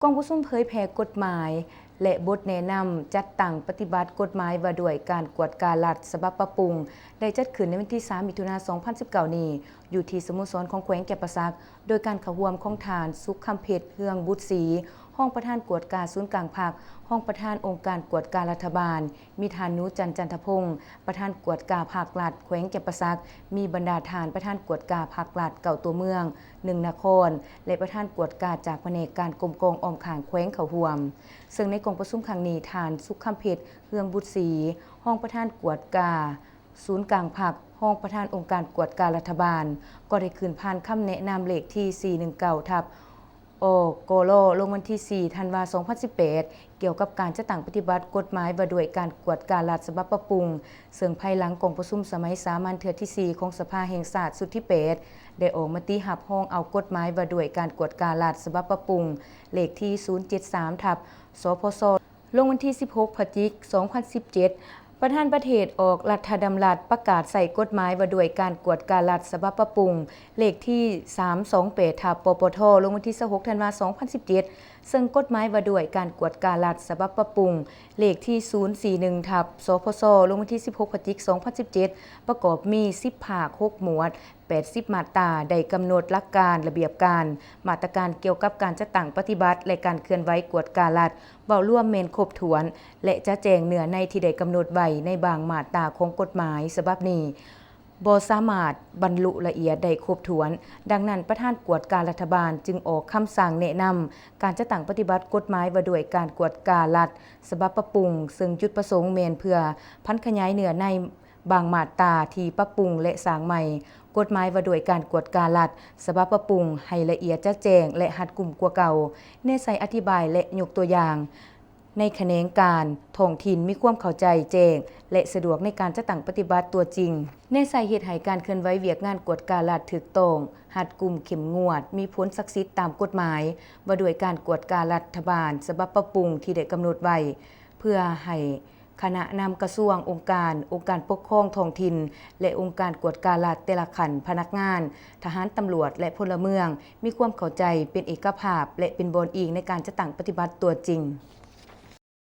ກອງປະຊຸມເຜີຍແຜ່ກົດໝາຍ ແລະ ບົດແນະນຳຈັດຕັ້ງປະຕິບັດກົດໝາຍວ່າດ້ວຍການກວດກາລັດ ສະບັບປັບປຸງ ໄດ້ຈັດຂຶ້ນໃນວັນທີສາມ ມິຖຸນາ ສອງພັນສິບເກົ້າ ນີ້ ຢູ່ທີ່ສະໂມສອນຂອງແຂວງຈຳປາສັກ ໂດຍການເຂົ້າຮ່ວມຂອງທ່ານ ສຸກຄຳເພັດ ເຮືອງບຸດສີ ຮອງປະທານກວດກາສູນກາງພັກ, ຮອງປະທານອົງການກວດກາລັດຖະບານ, ມີທ່ານ ໜູຈັນ ຈັນທະພົງ ປະທານກວດກາພັກລັດແຂວງຈຳປາສັກ, ມີບັນດາທ່ານປະທານກວດກາພັກລັດເກົ້າຕົວເມືອງ, ໜຶ່ງນະຄອນ ແລະ ປະທານກວດກາຈາກພະແນກການກົມກອງອ້ອມຂ້າງແຂວງເຂົ້າຮ່ວມ. ເຊິ່ງໃນກອງປະຊຸມຄັ້ງນີ້ ທ່ານ ສຸກຄຳເພັດ ເຮືອງບຸດສີ ຮອງປະທານກວດກາສູນກາງພັກ, ຮອງປະທານອົງການກວດກາລັດຖະບານ ກໍໄດ້ຂຶ້ນຜ່ານຄຳແນະນຳເລກທີ ສີ່ໜຶ່ງເກົ້າ ທັບ ອກລ ລົງວັນທີ ສີ່ ທັນວາ ສອງພັນສິບແປດ ກ່ຽວກັບການຈັດຕັ້ງປະຕິບັດກົດໝາຍວ່າດ້ວຍການກວດກາລັດ ສະບັບປັບປຸງ, ເຊິ່ງພາຍຫຼັງກອງປະຊຸມສະໄໝສາມັນເທື່ອທີ ສີ່ ຂອງສະພາແຫ່ງຊາດຊຸດທີ ແປດ ໄດ້ອອກມະຕິຮັບຮອງເອົາກົດໝາຍວ່າດ້ວຍການກວດກາລັດ ສະບັບປັບປຸງ ເລກທີ ສູນເຈັດສາມ ທັບ ສພຊ ລົງວັນທີ ສິບຫົກ ພະຈິກ ສອງພັນສິບເຈັດ ປະທານປະເທດອອກລັດຖະດຳລັດປະກາດໃຊ້ກົດໝາຍວ່າດ້ວຍການກວດກາລັດ ສະບັບປັບປຸງ ເລກທີ ສາມສອງແປດ ທັບ ປປທ ລົງວັນທີ ຊາວຫົກ ທັນວາ ສອງພັນສິບເຈັດ ເຊິ່ງກົດໝາຍວ່າດ້ວຍການກວດກາລັດ ສະບັບປັບປຸງ ເລກທີ ສູນສີ່ໜຶ່ງ ທັບ ສພຊ ລົງວັນທີ ສິບຫົກ ພະຈິກ ສອງພັນສິບເຈັດ ປະກອບມີ ສິບພາກ ຫົກໝວດ ແປດສິບມາດຕາ ໄດ້ກຳນົດຫຼັກການ, ລະບຽບການ, ມາດຕະການກ່ຽວກັບການຈັດຕັ້ງປະຕິບັດ ແລະ ການເຄື່ອນໄຫວກວດກາລັດ ເວົ້າລວມແມ່ນຄົບຖ້ວນ ແລະ ຈະແຈ້ງເນື້ອໃນທີ່ໄດ້ກຳນົດໄວ້ໃນບາງມາດຕາຂອງກົດໝາຍສະບັບນີ້ ບໍ່ສາມາດບັນລຸລະອຽດໄດ້ຄົບຖ້ວນ. ດັ່ງນັ້ນ, ປະທານກວດກາລັດຖະບານຈຶ່ງອອກຄຳສັ່ງແນະນຳການຈັດຕັ້ງປະຕິບັດກົດໝາຍວ່າດ້ວຍການກວດກາລັດ ສະບັບປັບປຸງ, ເຊິ່ງຈຸດປະສົງແມ່ນເພື່ອຜັນຂະຫຍາຍເນື້ອໃນ ບາງມາດຕາທີ່ປັບປຸງ ແລະ ສ້າງໃໝ່ ກົດໝາຍວ່າດ້ວຍການກວດກາລັດ ສະບັບປັບປຸງ ໃຫ້ລະອຽດຈະແຈ້ງ ແລະ ຮັດກຸມກວ່າເກົ່າ, ແນໃສ່ອະທິບາຍ ແລະ ຍົກຕົວຢ່າງ ໃນຂະແໜງການທ້ອງຖິ່ນມີຄວາມເຂົ້າໃຈແຈ້ງ ແລະ ສະດວກໃນການຈັດຕັ້ງປະຕິບັດຕົວຈິງ, ແນໃສ່ເຮັດໃຫ້ການເຄື່ອນໄຫວວຽກງານກວດກາລັດຖືກຕ້ອງ, ຮັດກຸມເຂັ້ມງວດ, ມີຜົນສັກສິດຕາມກົດໝາຍວ່າດ້ວຍການກວດກາລັດຖະບານ ສະບັບປັບປຸງທີ່ໄດ້ກຳນົດໄວ້, ເພື່ອໃຫ້ ຄະນະນຳກະຊວງ, ອົງການ, ອົງການປົກຄອງທ້ອງຖິ່ນ ແລະ ອົງການກວດກາລັດແຕ່ລະຂັ້ນ, ພະນັກງານ, ທະຫານ, ຕຳຫຼວດ ແລະ ພົນລະເມືອງ ມີຄວາມເຂົ້າໃຈ, ເປັນເອກະພາບ ແລະ ເປັນບ່ອນອີງໃນການຈັດຕັ້ງປະຕິບັດຕົວຈິງ.